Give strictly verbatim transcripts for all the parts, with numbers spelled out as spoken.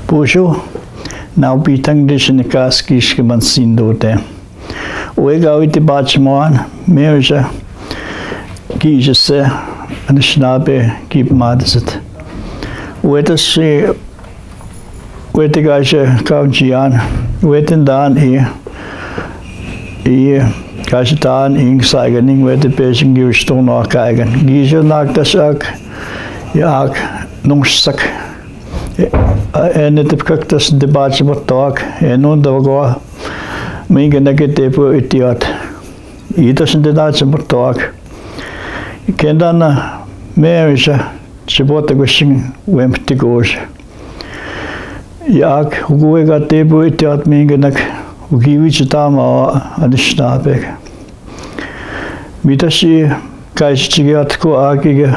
Bojá, na wi tang dihsen kaskis ke man sin dote. Ue ga wi te bajmán, me wi sa, ki sa se, an sa na be, ki ma de set. Ue te si, ue te ga sa, ka un jian, ue te dan i, i, ga sa dan i, sa ga ning, ue te pe sin gi wi sto na ka ga. Gi sa na ka ta sak, ya ak, nong sak. E, a, en te pekaktas te bajmán toak, en un da wa goa, minge na ke te pu itiat. Ita sin te bajmán toak. Ken dan na, me wi sa, si bota go sin, wem te go sa. Ya ak, ue ga te pu itiat minge na ke, u gi wi si ta ma, an sa na be. Mita si, ka si si gi at ko aki ge,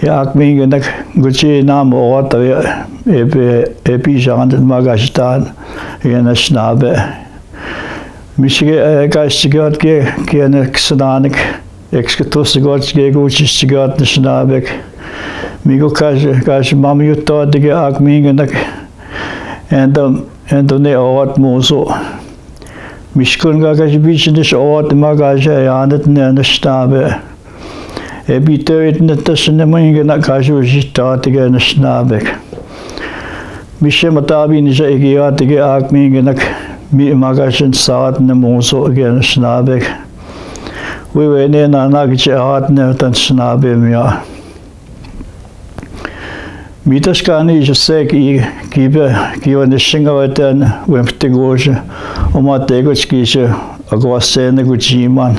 ya ak minge na ke, gu si na mo ot a, e, e, e, pi sa an ma ga si ta, e, na sa na be. Mi si ge, e, ka si si gi at ke, ke na ke sa na ne ke, e, ke to si gi at ke, gu si si gi at na sa na be. Mi go ka si, ka si ma mi u to, te ge ak minge na ke, en to, en to ne ot mo so. Mi si kon ga ka si bi si ne sa ot ma ga si, ya ne, ne, na sa na be. E bi te it ne ta si ne minge na ka si u si ta te ge na sa na be. Mi si ma ta bi ni sa i gi at ge ak minge na ke, mi ma ga si sa at ne mo so ge na sa na be. Wi wi ne na na ge si at ne ta sa na be mi a. Mita si ka ni sa se ki, ki be, ki wa ne singa wa ten, wem te go sa, o ma te go si ki sa, a go se ne go si man.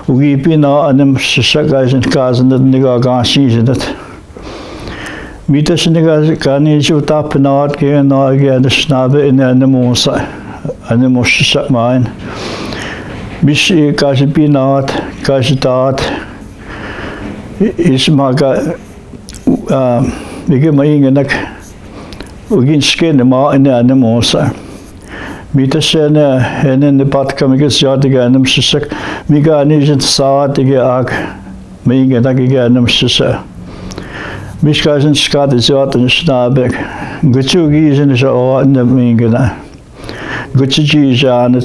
U gi pi na, an sa sa ka sin ka sa ne, ne ga ka si sa ne. Mita si ne ga, ka ni sa ta pi na, ke na, ke na sa na be, ne, ne mo sa, an mo sa sa man. Mi si ka si pi na, ka si ta. I, i si ma ka, a, mi ke minge na ke, u gin ske ne ma, ne, ne mo sa. Mita si ne, ne, ne pat ka mi ke si at ge ne mo sa sa. Mi ka ni sin sa at ge ak, minge na ke ge ne mo sa sa. Mi si ka sin sa at ge si at ne sa na be. Gu si u gi sin sa o ne minge na. Gu si si sa ne,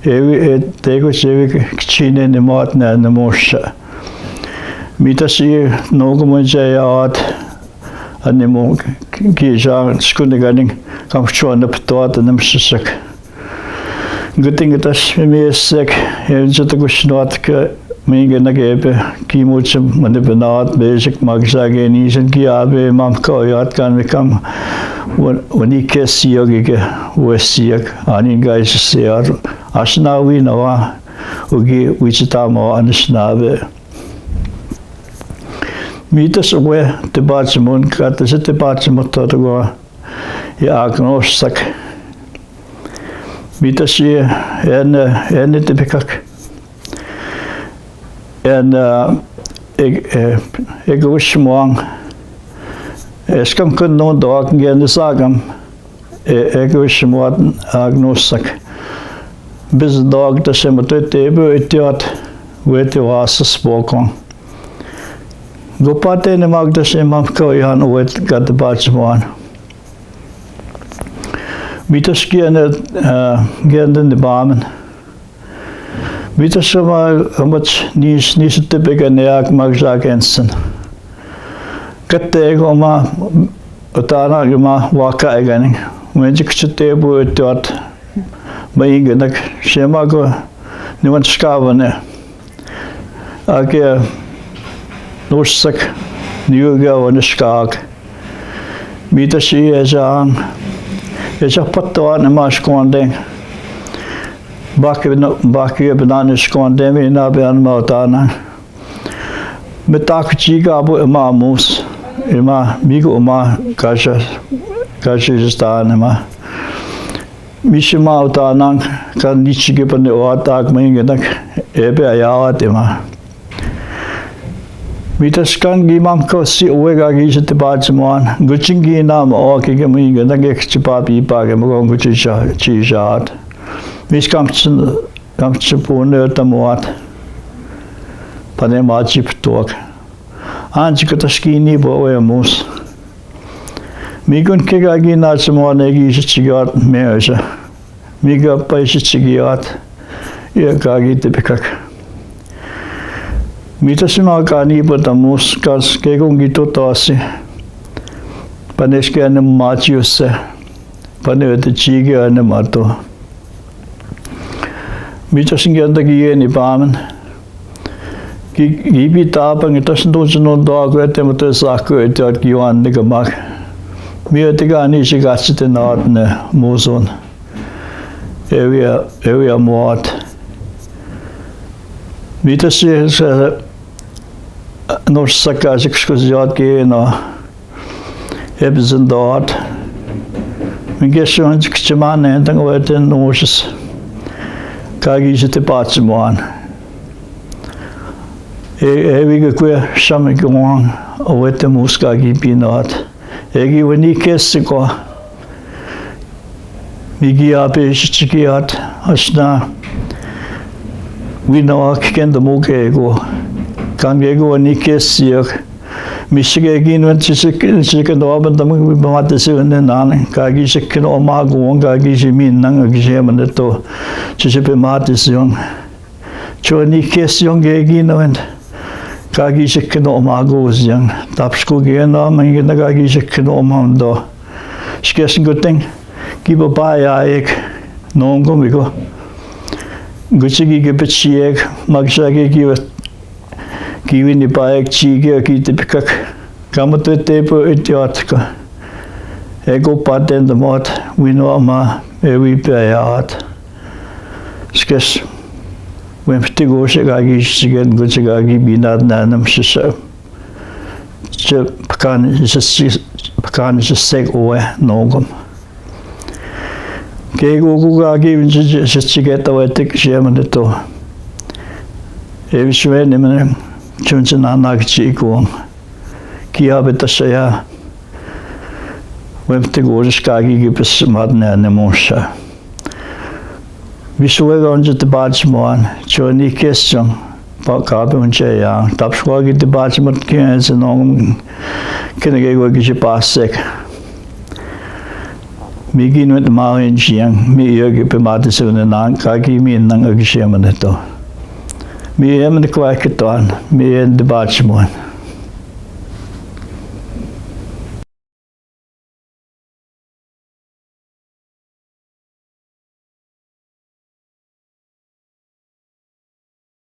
e wi, e, te go si e wi ke si ne ne mo at ne, ne mo sa. Mita si no go mo si at, an ne mo ki sa, si kon ne ga ning, kam so ne pe to at ne mo sa sa. Gu ting ta si mi sa ke, e, si ta go si no at ke, minge na ke be, ki mo si, ma ne be na at, be si ke ma ke sa ke ni sin ki a be, mam ka o ya at kan mi kam, wa, wa ni ke si o ge ke, wa si o ge, an ni ga si si ar, a sa na wi na wa, u gi, wi si ta ma, an sa na be. Mita si ue, te bajmán, ka ta si te bajmán to te go, ya ak no sa ke. Mita si, en, en te pekak. En, e, e, e, e go si mo an. E, si kam kon no do ak ge ne sa kam. E, e go si mo an, ak no sa ke. Bis do ak ta si mo te te be itiat. Ue te wa sa spokon. Go pa te ne ma ak ta si mam ka o ya an ue ga te bajmán. Mita si ki en, e, gen den de bamen. Mita si ma, ma ni, ni si te be ga ne ak ma za gen sen. Ka te go ma, o ta na go ma, wa ka e ga ni. Wen si ki si te bu e tot. Ma inge na ke, si ma go, ni wan ska wa ne. Ake, no sak, ni u ga wa ne ska. Mita si e za, e za pato ne ma skonding. Bake no, bake be na ne skonding, mi na be an ma o ta na. Mi ta ku si ga bo e ma mus, e ma, mi go ma, ka sa, ka sa e za ta ne ma. Mi si ma o ta na, ka ni si ge pa ne o ta ke ma inge na ke, e be a ya o te ma. Mita si kan gi mam ko si o we ga gi si te pa si mo an, gu si gi na ma o ke ge ma inge na ke si pa pi pa ke ma go gu si sa, si sa. Mi si kam si, kam si po ne ta mo at. Pa ne ma si ptok. An si ka ta si ki ni bo we mus. Mi gon ke kagi nač moan e gi se čikijat me oša. Mi ka pai se čikijat. Ia kagi te pekak. Mi ta si ma kani pa ta mus kas ke gon ki to ta si. Pa nes ke ane mačiuse. Pa ne te čike ane mato. Mi ta si ngian ta ki eni pamen. Ki, ki pi ta pa ngi ta si to si no ta ko e te mo te sa ko e te at ki wan ne ka mak. Mi e te kani si ka si te na at ne mo son. Ewi a, ewi a mo at. Mi ta si se, no sa ka si kus kus at ki no. Epizendot. Mi ke si on čik čemane, tang o eten ošis. Kagi se te pačimoan. E, e, vi ke kue šami ke on, o ete mus kagi pinot. E ki veni ke si ko. Mi ki ape si čikijat, asna. Vino ak ken ta mo ke ko. Kan ke ko ni ke si ak. Mi si ke ki no en si si ke, si ke no aban ta mo ki pa mate si ne nan. Kagi si ke no ma ko, kagi si mi nan, kagi si ma ne to. Si si pe mate si on. Čuo ni ke si on ke ki no en. Kagi si ke no ma ko si on. Tap sko ke no, men ke na kagi si ke no ma do. Si ke si ko ten. Ki pa pa ja ek. No ko mi ko. Ko si ki ke pe si ek. Mak sa ke ki Ki vini pa ek čike ki te pekak. Kamo te te po e te at ka. E ko pa ten ta mot, vino ama, e vi pe e at. Si ke si. Vem te ko si kagi si ke ko si kagi binat na nam si sa. Si pa kani si si, pa kani si se ko e no kom. Ke ko ko kagi vin si si ke ta ve te ki si ma ne to. E vi si ve ne ma ne čun si na na ki si ko. Ki a be ta si ja. Vem te ko si kagi ki pe si ma ne ne mo sa. Vi si ve ga on si te pačimoan. Čuo ni ke si on. Pa ka pe on si ja. Tap sko ki te pačimoan ke en si no. Ke ne ke ko ki si pa sek. Mi ki no et ma en si an. Mi ia ke pe mate si ne nan. Kagi mi nan kagi si ma ne to. Mi ia ma ne ko ke to an. Mi ia te pačimoan.